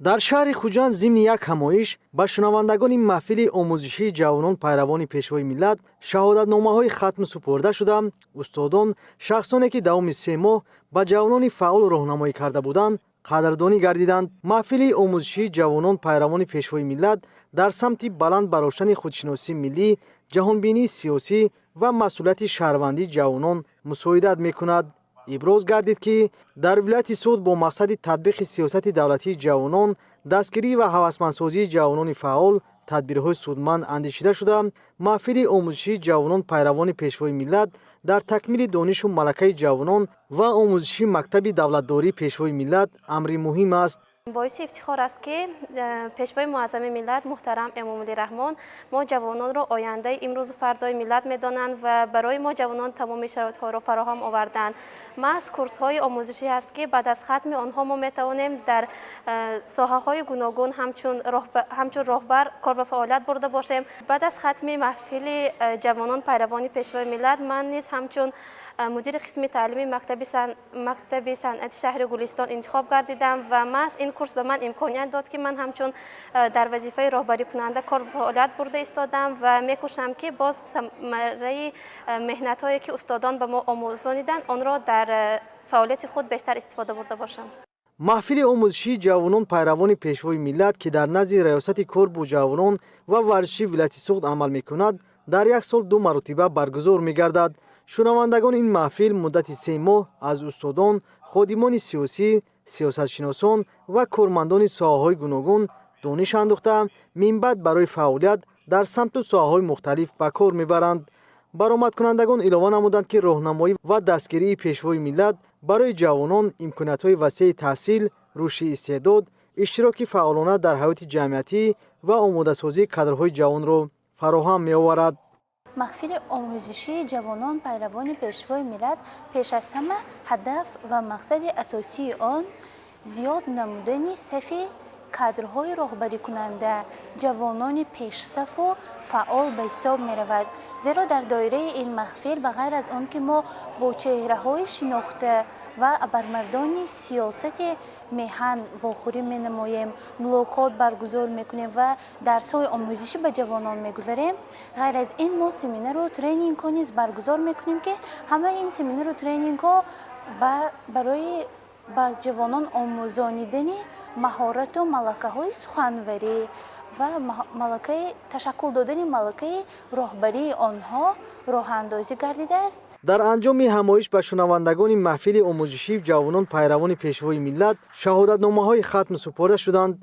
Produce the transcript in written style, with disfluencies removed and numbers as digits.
Дар шаҳри Хуҷанд зимни як ҳамоиш ба шунавандагони маҳфили омӯзишии ҷавонон, пайравони Пешвои миллат шаҳодатномаҳои хатм супурда шуда, устодон, шахсоне ки давоми 3 моҳ ба ҷавонони фаъол роҳнамоӣ карда буданд, қадрдонӣ гардиданд. Маҳфили омӯзишии ҷавонон, пайравони Пешвои миллат дар самти баланд бардоштани худшиносии миллӣ, ҷаҳонбинии сиёсӣ ва масъулияти шаҳрвандии ҷавонон мусоидат мекунад. Иброз гардид, ки дар вилояти Суғд бо мақсади татбиқи сиёсати давлатии ҷавонон, дастгирӣ ва ҳавасмандсозии ҷавонони фаъол тадбирҳои судманд андешида шуда, маҳфили омӯзишии ҷавонон, пайравони Пешвои миллат дар такмили донишу малакаи ҷавонон ва омӯзиши мактаби давлатдории Пешвои миллат амри муҳим аст. Боиси ифтихор аст, ки Пешвои муаззами миллат муҳтарам Эмомалӣ Раҳмон мо ҷавононро ояндаи имрӯзу фардои миллат медонанд ва барои мо ҷавонон тамоми шароитҳоро фароҳам оварданд. Маҳз курсҳои омӯзишӣ ҳаст, ки баъд аз хатми онҳо мо метавонем дар соҳаҳои гуногун ҳамчун роҳбар кор ва фаъолият бурда бошем. Баъд аз хатми маҳфили ҷавонон, пайравони Пешвои миллат, ман низ ҳамчун мудири қисми таълими мактаби санъати шаҳри Гулистон интихоб гардидам ва маҳз ин курс ба ман имконият дод, ки ман ҳамчун дар вазифаи роҳбарикунанда кор фаъолият бурда истодам ва мекӯшам, ки боз самараи меҳнатҳое, ки устодон ба мо омӯзониданд, онро дар фаъолияти худ бештар истифода бурда бошам. Маҳфили омӯзишии ҷавонон, пайравони Пешвои миллат, ки дар назди Раёсати кор бо ҷавонон ва варзиши вилояти Суғд амал мекунад, дар як сол ду маротиба баргузор мегардад. Шунавандагони ин маҳфил муддати 3 моҳ аз устодон, ходимони сиёсӣ, сиёсатшиносон ва кормандони соҳаҳои гуногун дониш андӯхта, минбаъд барои фаъолият дар самту соҳаҳои мухталиф ба кор мебаранд. Баромадкунандагон илова намуданд, ки роҳнамоӣ ва дастгирии Пешвои миллат барои ҷавонон имкониятҳои васеи таҳсил, рушди истеъдод, иштироки фаъолона дар ҳаёти ҷамъиятӣ ва омодасозии кадрҳои ҷавонро фароҳам меоварад. Маҳфили омӯзишии ҷавонон, пайравони Пешвои миллат пеш аз ҳама ҳадаф ва мақсади асосии он зиёд намудани сафи кадрҳои роҳбарикунанда, ҷавонони пешсафу фаъол ба ҳисоб меравад. Зеро дар доираи ин маҳфил, ба ғайр аз он ки мо бо чеҳраҳои шинохта ва абармардони сиёсати меҳан вохӯрӣ менамоем, мулоқот баргузор мекунем ва дарсҳои омӯзишӣ ба ҷавонон мегузарем, ғайр аз ин мо семинару тренингҳо низ баргузор мекунем, ки ҳамаи ин семинару тренингҳо барои ба ҷавонон омӯзонидани маҳорату малакаҳои суханварӣ ва малакаи ташаккул додани малакаи роҳбарии онҳо роҳандозӣ гардидааст. Дар анҷоми ҳамоиш ба шунавандагони маҳфили омӯзишии ҷавонон, пайравони Пешвои миллат шаҳодатномаҳои хатм супорда шуданд.